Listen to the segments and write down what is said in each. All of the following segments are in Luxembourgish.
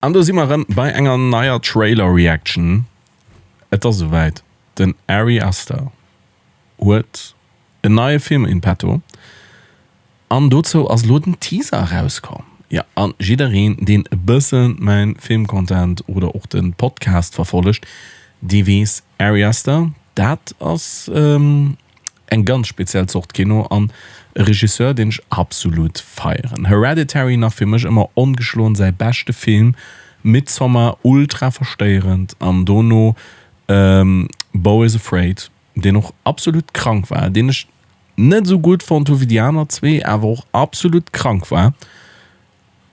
An do si mer erëm bei enger neier Trailer Reaction. Et ass esouwäit, den Ari Aster huet en neie Film in petto an dozou ass elo den Teaser erauskomm. Jo, an jiddereen deen e bësse mäin Filmcontent oder och de Podcast verfollegt, dee weess, Ari Aster, dat ass Eng ganz speziell Zort Kino an e Regisseur deen ech absolut feieren. Hereditary nach fir mech ëmmer ongeschloen säi beschte Film, Midsommar ultra verstéierend an dono Beau is Afraid deen och absolut krank war, deen ech net esou gutt fonnt hu wéi déi aner zwee, awer och absolut krank war.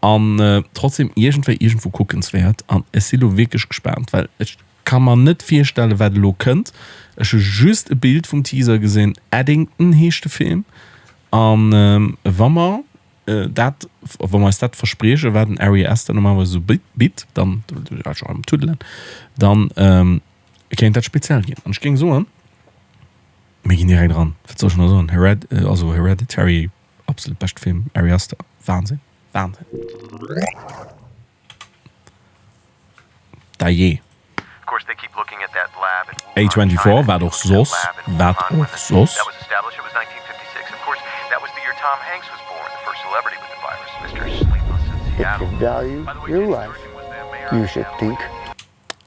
An trotzdem iergendwéi iergendwou kuckenswäert. An ech si lo wierklech gespaant, well ech ka mer net virstellen, wat elo kënnt. Ech hu just e Bild vum Teaser gesinn. Eddington heescht de Film. An wa mer dat, wa mer eis dat verspriechen, wat den Ari Aster normalerweis esou bitt, dann, am Tuddelen, dann kéint dat speziell ginn. An ech géing soen, mir ginn direkt eran. Wat soll ech nach soen? Hered, also Hereditary. Absolut beschte Film, Ari Aster, Wahnsinn, Wahnsinn. Dajee. A24, wat och soss, wat och soss.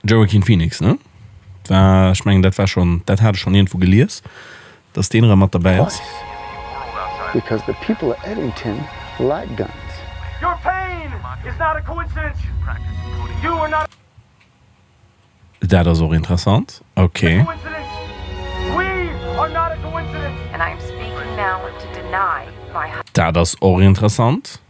Joaquin Phoenix, ne? War, ech mengen dat war schonn, dat hat ech schonn iergendwou gelies, dass deen erëm mat derbäi ass. Because the people of Eddington like guns. Your pain is not a coincidence. You are not Dat ass och interessant, ok. a coincidence. We are not a coincidence. And I am speaking now to deny my Dat ass och interessant.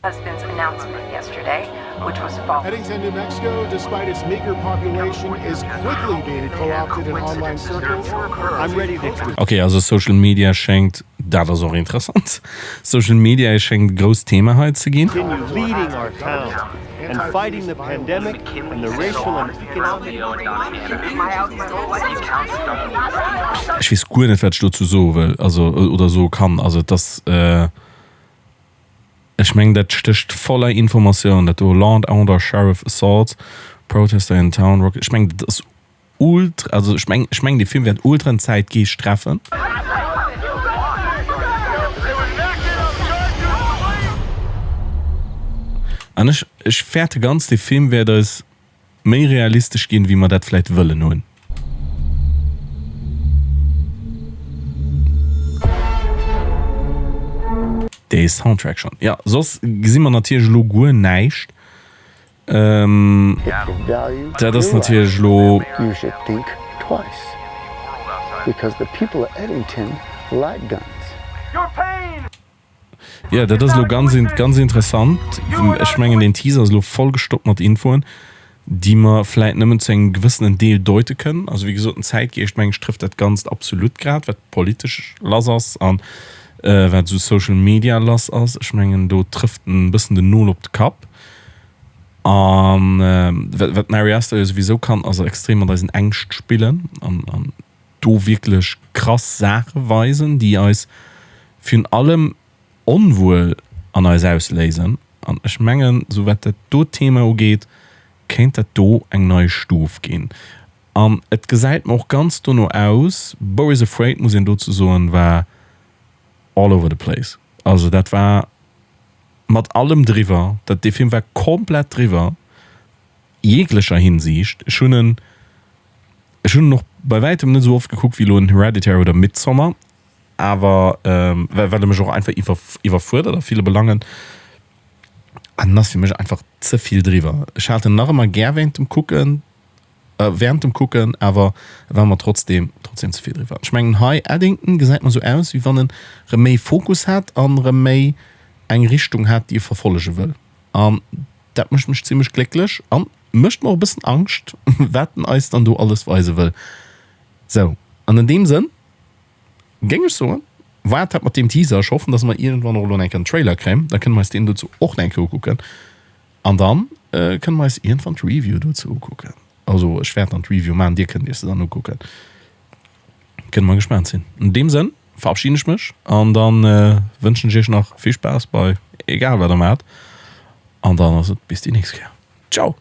husband's announcement yesterday, which was false. Eddington, New Mexico, despite its meager population, is quickly being co-opted in online circles. I'm ready to. Ok, also Social Media schéngt, dat ass och interessant, Social Media schéngt e grousst Thema hei ze ginn. Continue leading our town and fighting the pandemic and the racial and economic. Ech weess guer net, wat ech dozou soe wëll, also, oder soe kann. Also et ass. Ech mengen dat stécht voller Informatioun, dat do Law and Order Sheriff Assault Protester in Town Rock, ech mengen dat ass ultra, also ech mengen ech mengen dee Film wäert ultra den Zäitgeescht treffen. An ech ech fäerte ganz dee Film wäert eis méi realistesch ginn, wéi mer dat vläit wëllen hunn. Dee Soundtrack schonn. Jo, soss gesi mer natierlech elo guer näischt. Dat ass natierlech elo. Jo, dat ass elo ganz, ganz interessant. Ech mengen, deen Teaser ass elo vollgestoppt mat Infoen, déi mer vläit nëmmen zu engem gewëssenen Deel deute kënnen. Also, wéi gesot, den Zäitgeescht, meng ech, trëfft dat Ganzt absolut grad, wat politesch lass ass a wat esou Social Media lass ass. Ech mengen, do trëfft en e bëssen den Nol op de Kapp. A wat den Ari Aster jo souwisou kann, ass extrem mat eisen Ängscht spillen an do wierklech krass Saache weisen, déi eis virun allem Onwuel an eis ausléisen. An ech mengen, sou wat dat do Thema ugeet, kéint dat do eng nei Stuf ginn. An et gesäit mer och ganz dono aus, Beau is Afraid, muss een dozou soen, war all over the place. Also dat war mat allem driwwer, dat dee Film war komplett driwwer, jeglecher Hinsicht. Ech hunn en Ech hunn en och bei wäitem net esou oft gekuckt wéi elo en Hereditary oder Midsommar, awer well e mech och einfach iwwerfuerdert a ville Belangen an en ass fir mech einfach ze vill driwwer. Ech hat en nach ëmmer gär wéint dem Kucken, während dem Kucken, awer e war mer trotzdem trotzdem ze vill driwwer. Ech mengen hei Eddington gesäit mer esou aus wéi wann en rëm méi Fokus hätt an rëm méi eng Richtung hätt déi e verfollege wëll an dat mécht mech zimlech glécklech an Mécht mer och e bëssen Angscht, wat en eis dann do alles weise wëll. Sou, an an deem Sënn géing ech soen, waart dat mat deem Teaser. Ech hoffen, dass mer iergendwann och elo nach eng Kéier en Trailer kréien, da kënne mer eis deen dozou och nach eng Kéier ukucken an da kënne mer eis iergendwann d'Review dozou ukucken. Also ech wäert dann d'Review maachen, dir kënnt iech se dann ukucken. Kënne mer gespaant sinn. An deem Sënn verabschiden ech mech an da wënschen ech iech nach vill Spaass bei egal wat der maacht an dann ass et bis déi nächst Kéier. Ciao!